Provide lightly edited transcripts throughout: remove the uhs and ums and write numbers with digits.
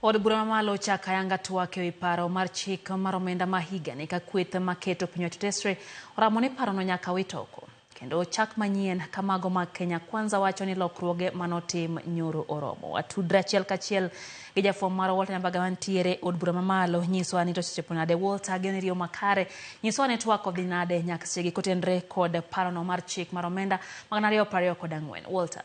Od bura mamalo ochako ayanga twak ewi paro mar chik mar omenda ma higani ka kweth maketo piny owacho tesre oramo ni parono nyaka wit oko kendo chak manyien ka mago mag Kenya Kwanza wacho ni lokruoge manotim nyoro oromo. Watudre achiel kachiel gi jafwambo marwa Walter Nyambaga mantiere od bura mamalo nyisowa ni to osechopo nade. Walter, geno riyo makare nyisowa ni twak odhi nade nyaka sechegi kotenre kod parono mar chik mar omenda mag 2024. Walter.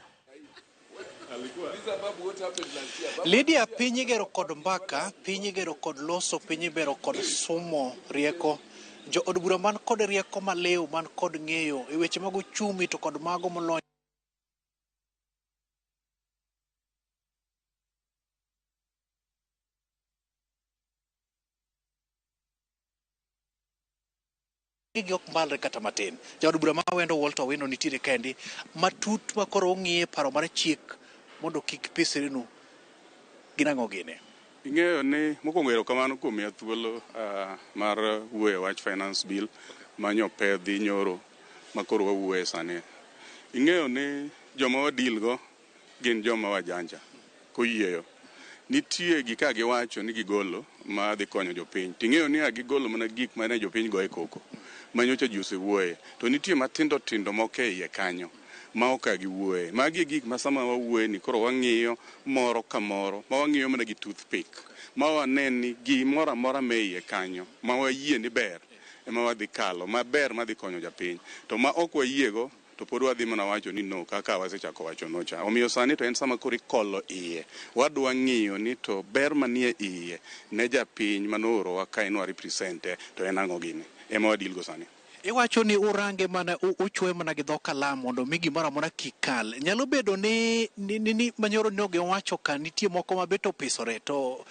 Lydia, piny igero kod mbaka, piny igero kod loso, piny ibero kod sumo rieko. Jo od bura man kod rieko maliw, man kod ng'eyo e weche mag uchumi to kod mago molony gi ok mbalre kata matin. Jaod bura ma Awendo Walter Owino nitiere kaendi matut ma koro ong'iye paro mar chik mondo kik pisrinu gin ang'o gini? Ing'eyo ni mokwongo erokamano kuom miya thuolo mar wuoyo e wach finance bill manyopedhi nyoro ma koro wawuoye sani. Ing'eyo ni joma wa deal go gin joma wajanja koyieyo. Nitie gik a giwacho ni gigolo ma dhi konyo jopiny. Ting'eyo ni a gigolo mana gik mane jopiny goye koko ma nyocha ji osewuoye. To nitie matindo tindo moko e iye kanyo ma ok a giwuoye. Magi e gik ma sama wawuoye ni koro wang'iyo moro ka moro ma wang'iyo mana gi toothpick ma wane ni gimoro amora ma e iye kanyo ma wayie ni ber ema wadhi kalo maber madhi konyo japiny. To ma ok wayiego to pod wadhi mana wacho ni no kaka wasechako wacho no cha. Omiyo sani to en sama koro ikolo iye. Wadwa ng'iyo ni to ber manie iye ne japiny manoorowa kae ni wa represent to en ang'o gini. Ema wa deal go sani. Iwacho ni urange mana uchuoye mana gi dho kalam mondo mi gimoro amora kik kal. Nyalo bedo ni ni, ni, ni manyoro ne giwacho ka nitie moko ma bet opisore to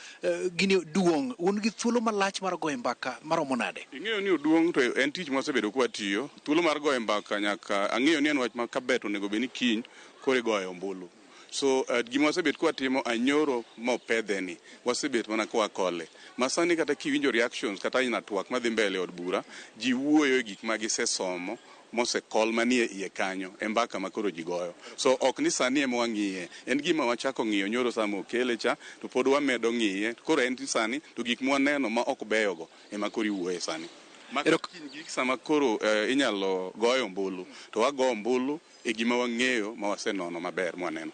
gini duong'. Un gi thuolo malach mar goyo mbaka maromo nade? Ing'eyo ni oduong' to en tich mwasebedo kwatiyo. Thuolo mar goyo mbaka nyaka ang'eyo ni en wach ma kaber to onego bed ni kiny koro igoye ombulu. So gima wasebet kwatimo anyoro mopedhe ni wasebet mana kwakole. Ma sani kata kiwinjo reactions kata ina twak madhi mbele e od bura, ji wuoyo e gik ma gisesomo mosekol manie iye kanyo e mbaka ma koro ji goyo. So ok ni sani ema wang'iye, en gima wachako ng'iyo nyoro sama okele cha to pod wamedo ng'iye. Koro en sani to gik mwaneno ma ok beyo go ema koro iwuoye sani. Ma kiny gik sama koro inyalo goyo ombulu to wago ombulu e gima wang'eyo ma wasenono maber mwaneno.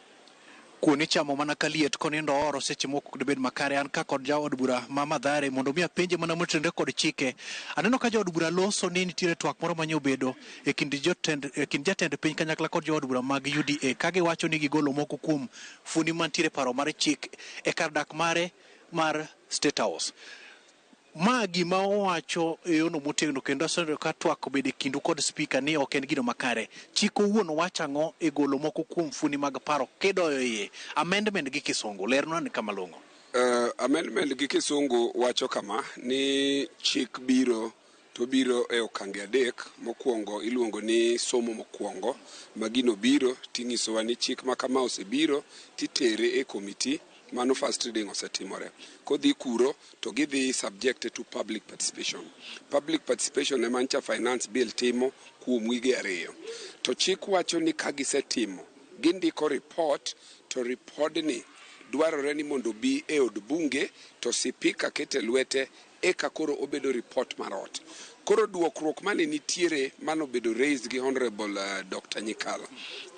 Kuon ichamo mana kaliet konindo oro seche moko ok dibed makare. An ka kod jaod bura ma Mathare mondo mi apenje mana motenre kod chike. Aneno ka jaod bura loso ni nitiere twak moro manye obedo e kind jotend e kind jatend piny kanyakla kod jood bura mag UDA ka giwacho ni gigolo moko kuom fundi mantiere paro mar chik e kar dak mare mar State House. Ma gima owacho e yono motegno kendo aseneno ka twak obedo e kindu kod spika ni ok en gino makare. Chik owuon wacho ang'o e golo moko kuom fundi mag paro kidoyo iye amendment gi kisungu? Lernwa ni kama long'o. Amendment gi kisungu wacho kama ni chik biro to biro e okange adek. Mokwongo iluongo ni somo mokwongo ma gino biro ting'isowa ni chik ma kama osebiro titere e komiti. Mano first reading osetimore. Kodhi kuro to gidhi subject to public participation. Public participation ema ncha finance bill timo kuom wige ariyo. To chik wacho ni ka gisetimo, gindiko report to ripodni dwarore ni mondo obi e od bunge to sipika kete lwete eka koro obedo report mar ot. Koro duokruok mane nitiere mane obedo raised gi Honorable Dr. Nyikal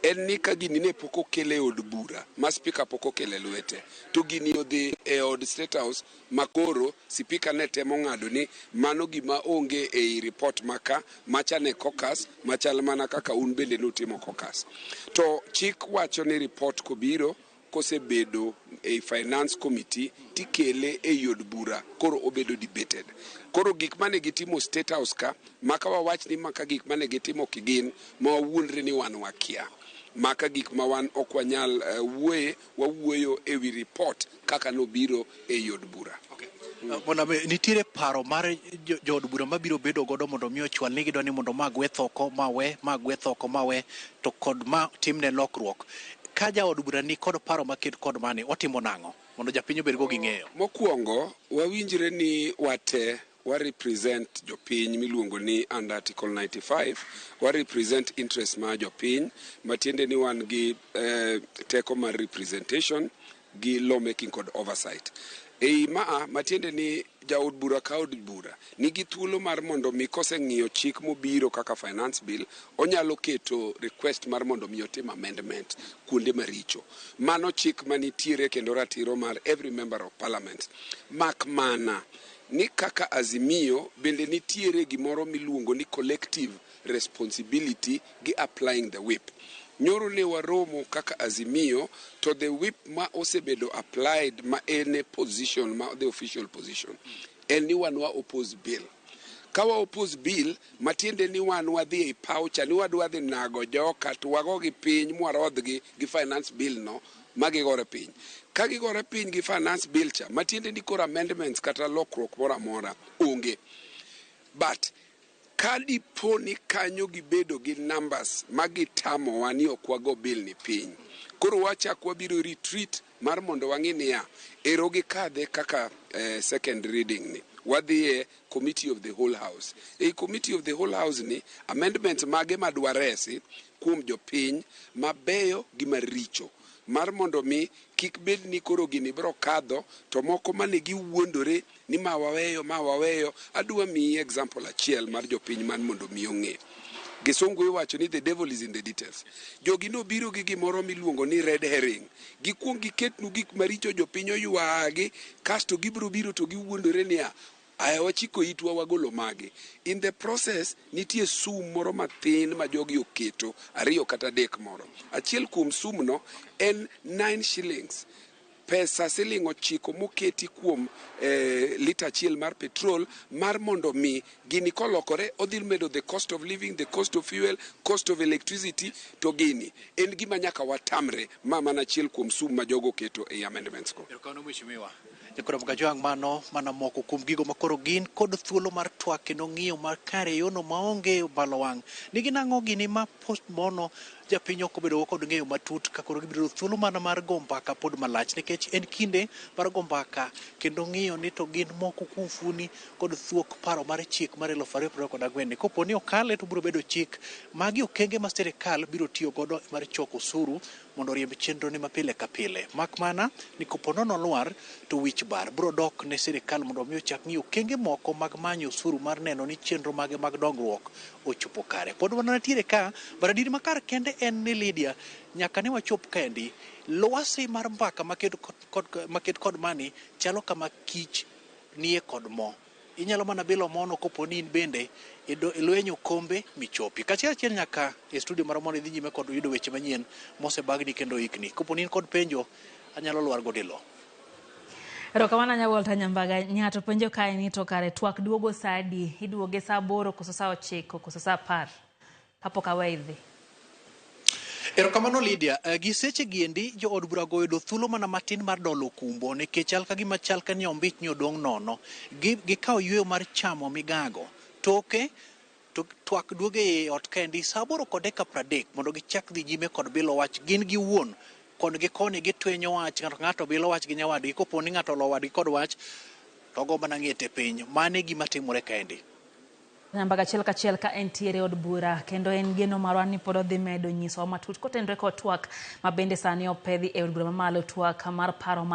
en ni ka gini ne pok okele e od bura ma spika pok okele lwete to gini odhi e od State House ma koro sipika ne temo ng'ado ni mano gima onge ei report maka macha ne caucus machal mana kaka un bende nutimo caucus. To chik wacho ni report kobiro kosebedo e finance committee tikele e od bura koro obedo debated. Koro gik mane gitimo State House ka maka wawach ni maka gik mane gitimo kigin ma wawuondre ni wan wakia. Maka gik ma wan ok wanyal wuoye, wawuoyo e wi report kaka nobiro e od bura. Okay. Bwana, nitiere paro mar jood bura mabiro bedo godo mondo mi ochwal ni gidwa ni mondo ma gwe thoko ma we, ma gwe thoko ma we, to kod ma timne lokruok. Ka jaod bura ni kod paro maket kod mani, otimo nang'o mondo japiny obed go gi ng'eyo? Mokwongo, wawinjre ni wate wa represent jopiny miluongo ni under Article 95, wa represent interest mar jopiny, matiende ni wan gi teko mar representation. Gi lawmaking kod oversight. Ei maa matiende ni jaod bura ka od bura nigi thuolo mar mondo mi koseng'iyo chik mobiro kaka finance bill, onyalo keto request mar mondo mi otim amendment kuonde maricho. Mano chik manitiere kendo ratiro mar every member of parliament. Mak mana ni kaka Azimio bende nitiere gimoro miluongo ni collective responsibility gi applying the whip. Nyoro ne waromo kaka Azimio to the whip ma osebedo applied ma en e position ma the official position en ni wan wa oppose bill. Ka wa oppose bill, matiende ni wan wadhi ei paw cha ni wadwa dhi nago joka to wagogi piny mwarodhgi gi finance bill no ma gigore piny. Ka gigore piny gi finance bill cha, matiende ni koro amendments kata lokruok moro amora onge. But ka dipo ni kanyo gibedo gi numbers ma gitamowa ni ok wago bill ni piny, koro wachak wabiro retreat mar mondo wang'i niya, ero gikadhe kaka second reading ni. Wadhi e committee of the whole house. Ei committee of the whole house ni, amendments mage madwaresi kuom jopiny mabeyo gi maricho. Mar mondo mi kik bed ni koro gini biro kadho to moko mane giwuondore ni ma waweyo ma waweyo. Adwa miyi example achiel mar jopiny man mondo mi ong'e. Gisungu iwacho ni the devil is in the details. Jogi nobiro gi gimoro miluongo ni red herring. Gikuong giketnu gik maricho jopiny oywagi kasto gibiro biro to giwuondore niya aya wachiko itwa wagolo magi. In the process nitie sum moro mathin ma jogi oketo ariyo kata adek moro. Achiel kuom sum no en 9 shillings. Pesa siling 9 moketi kuom lita achiel mar petrol mar mondo mi gini kolokore odhi medo the cost of living, the cost of fuel, cost of electricity to gini en gima nyaka watamre ma mana achiel kuom sum ma jogo oketo e amendments go. Erokamano mheshimiwa. Jakoro Kajwang' mano mana moko kuom gigo makoro gin kod thuolo mar twak kendo ng'iyo makare yono maonge balo wang'. Nigi nang'o gini ma post mono japiny ok obedo kod ng'eyo matut ka koro gibiro thuolo mana mar go mbaka pod malach nikech en kinde mar go mbaka kendo ng'iyo ni to gin moko kuom funi kod thuok paro mar chik mar 2024. Kopo ni okale to biro bedo chik. Magi okenge ma sirikal biro tiyo godo mar choko osuru mondo oriemb chenro ne mapile ka pile. Mak mana ni kopo nono lwar to wich bar biro dok ne sirikal mondo mi ochak ng'iyo okenge moko mag manyo osuru mar neno ni chenro mage mag dongruok ochopo kare. Pod wanatiere ka, but adieri makar kende en ni Lydia, nyaka ne wachop kaendi, lwasi mar mbaka maket kod mani chalo kama kich nie kod mo. Inyalo mana bilo mono kopo ni in bende ilwenyo kombe michopi. Kachiel achiel nyaka e studio mar mondo idhi nyime kod yudo weche manyien mosebagni kendo ikni. Kopo ni in kod penjo, anyalo lwar godo e lo. Erokamano anya Walter Nyambaga. Ng'ato penjo kae ni to kare twak duogo saa adi? Iduoge saa 8 koso saa 9 koso saa 10? Kapok aweyi dhi. Erokamano Lydia. Gi seche giendi jo od bura go oyudo thuolo mana matin mar dolo kumbo nikech chal ka gima chal ka ni ombich ni odong' nono. Gikawo yueyo mar chamo migago. Toke to twak duogo e ot kaendi saa 8:30 mondo gichak dhi nyime kod bilo wach gin giwuon. Koni gi koni gitwenyo wach, ng'ato ng'ato bilo wach gi nyawadgi, kopo ni ng'ato olo wadgi kod wach, to ogo mana ng'ete piny. Mano e gima timore kaendi. Nyambaga achiel kachiel ka entiere e od bura kendo en geno marwa ni pod odhi medo nyisowa matut kotenore kod twak ma bende sani opedhi e od bura mamalo, twak mar paro.